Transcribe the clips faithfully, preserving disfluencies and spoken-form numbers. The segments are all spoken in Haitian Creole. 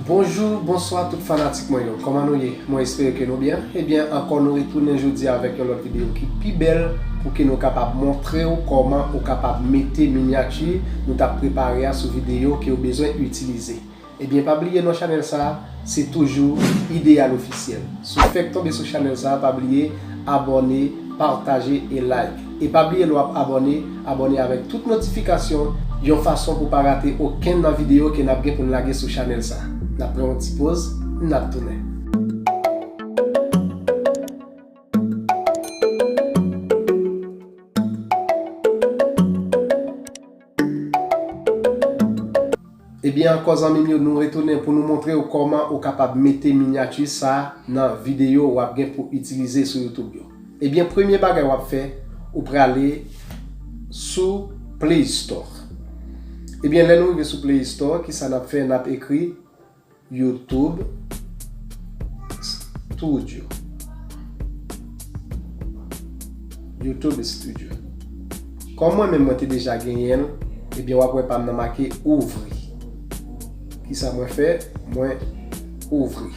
Bonjou, bonswa tout fanatik mwen yo. Kòman nou ye? Mwen espere ke nou byen. Ebyen, ankò nou retounen jodi avèk yon lòt videyo ki pi bèl pou ke nou kapab montre w kòman ou kapab mete minyati nou t ap prepare a sou videyo ke w bezwen itilize. Ebyen, pa bliye non chanèl sa a, se toujou Idéal Officiel. Si w fèk tonbe sou chanèl sa a, pa bliye abòne, pataje e like. E pa bliye lè w ap abòne, abòne avèk tout notifikasyon, yon fason pou w pa rate okenn nan videyo ke n ap gen pou n lage sou chanèl sa a. N ap pran yon ti poz, n ap tounen. Ebyen ankò zanmi m yo, nou retounen pou nou montre w kòman ou kapab mete minyati sa nan videyo w ap gen pou itilize sou YouTube yo. Ebyen premye bagay w ap fè, ou prale sou Play Store. Ebyen lè nou rive sou Play Store, kisa n ap fè? N ap ekri YouTube Studio. YouTube Studio. Kòm mwen menm mwen te deja genyen l, ebyen w ap wè pa m nan make ouvri. Kisa mwen fè? Mwen ouvri.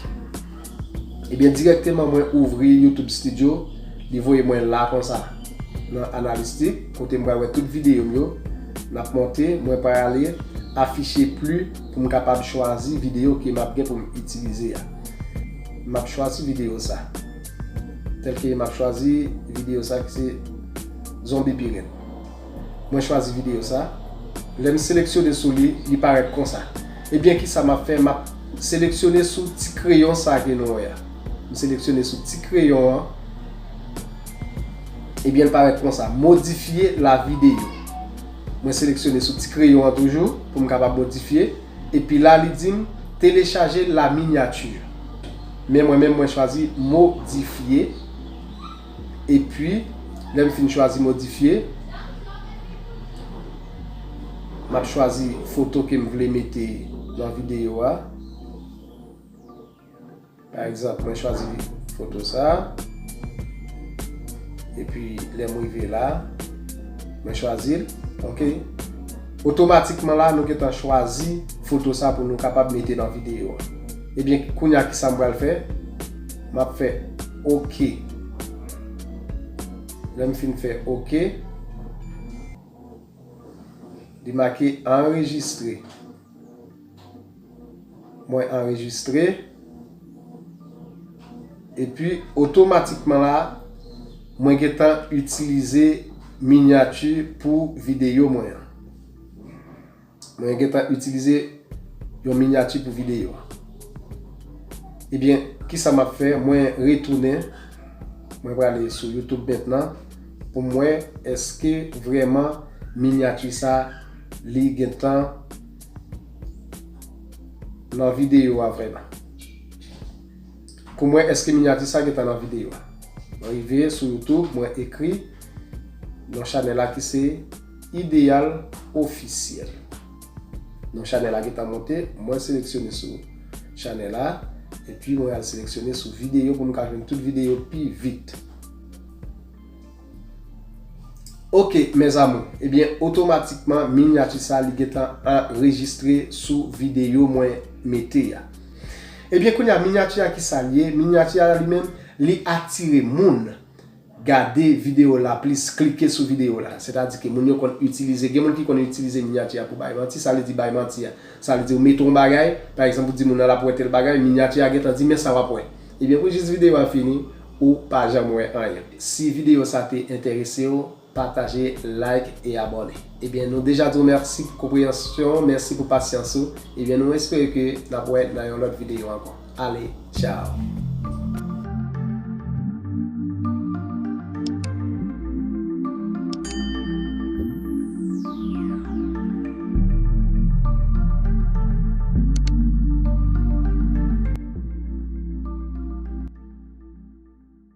Ebyen dirèkteman mwen ouvri YouTube Studio, li voye mwen la konsa. Nan analistik, kote m pral wè tout videyo m yo, n ap monte, mwen prale afiche pli pou m kapab chwazi videyo ke m ap gen pou m itilize a. M ap chwazi videyo sa. Tèlke m ap chwazi videyo sa ki se Zonbi Piren. Mwen chwazi videyo sa. Lè m seleksyone sou li, li parèt konsa. Ebyen kisa m ap fè? M ap seleksyone sou ti kreyon sa ke nou wè a. M seleksyone sou ti kreyon an. Ebyen l parèt konsa, modifye la videyo. Mwen seleksyone sou ti kreyon an toujou pou m kapab modifye. Epi la li di m telechaje la minyati. Men mwen menm mwen chwazi modifye. Epi lè m fin chwazi modifye, m ap chwazi foto ke m vle mete nan videyo a. Pa egzanp, mwen chwazi foto sa. Epi lè m rive la, mwen chwazi l. Ok. Otomatikman la, nou gentan chwazi foto sa pou nou kapab mete nan videyo a. Ebyen, kounye a kisa m pral fè? M ap fè ok. Lè m fin fè ok, li make anrejistre. Mwen anrejistre. Epi otomatikman la, mwen gentan itilize minyati pou videyo mwen an. Mwen gentan itilize yon minyati pou videyo a. Ebyen, kisa m ap fè? Mwen retounen. Mwen prale sou YouTube mentnan pou m wè èske vrèman minyati sa li gentan nan videyo a vrèman. Pou m wè èske minyati sa gentan nan videyo a. Mwen rive sou YouTube, mwen ekri non chanèl la ki se Idéal Officiel. Non chanèl la gentan monte, mwen seleksyone sou chanèl la, epi mwen al seleksyone sou videyo pou m ka jwenn tout videyo pi vit. Ok, mes amours, ebyen otomatikman minyati sa li gentan anrejistre sou videyo mwen mete a. Ebyen kounye a minyati a kisa l ye? Minyati a li menm li atire moun gade videyo la plis, klike sou videyo la. Sètadi ke moun yo konn itilize, gen moun ki konn itilize minyati a pou bay manti, sa vle di bay manti a. Sa vle di ou mete yon bagay, pa egzanp ou di moun nan l ap wè tèl bagay, minyati a gentan di men sa w ap wè. Ebyen pou jis videyo a fini, ou pa janm wè anyen. Si videyo sa te enterese w, pataje, like e abòne. Ebyen nou deja di w mèsi pou konpreyansyon, mèsi pou pasyans ou. Ebyen nou espere ke n ap wè nan yon lòt videyo ankò. Ale, tchao.